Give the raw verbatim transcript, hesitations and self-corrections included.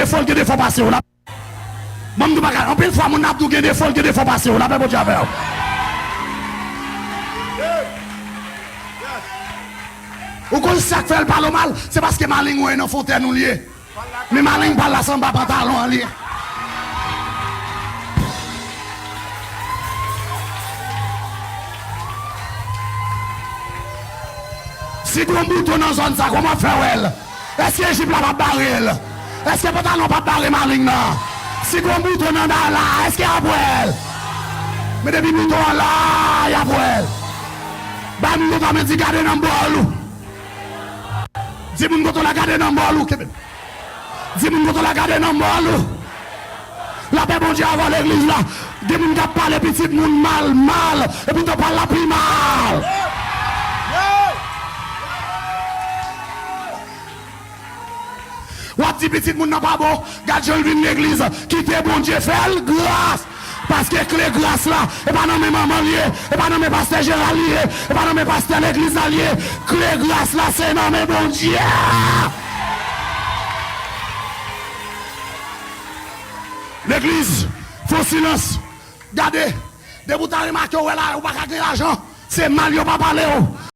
defo, l gen defo pase w. Ban m di w bagay, anpil fwa moun ap di w gen defo, l gen defo pase w. Lapè Bondye avè w. Ou konn sa k fè l pale w mal? Se paske maleng ou nan fontèn ou l ye. Men maleng pa l la, se anba pantalon an l ye. Si gon bouton nan zòn sa, kòman w ap fè wè l? Èske jip la p ap bare l? Èske pantalon p ap bare maleng nan? Si gon bouton nan da la, èske y ap wè l? Men depi bouton an la, y ap wè l. Bay moun kote w la men, di gade nan bòl ou. Di moun kote w la gade nan bòl ou. Kenbe. Di moun kote w la gade nan bòl ou. Lapè Bondye avè w legliz la. Gen moun k ap pale pitit moun mal, mal, epi tou pale la pi mal. W ap di pitit moun nan pa bon, gad jan l vin legliz, kite Bondye fè l gras. Paske kle gras la, e pa nan men manman l ye, e pa nan men pastè Jeral li ye, e pa nan men pastè legliz la l ye. Kle gras la, se nan men Bondye. Legliz, fè w silans. Gade, depi w ta remake w wè la, ou pa ka gen lajan. Se mal yo pa pale w.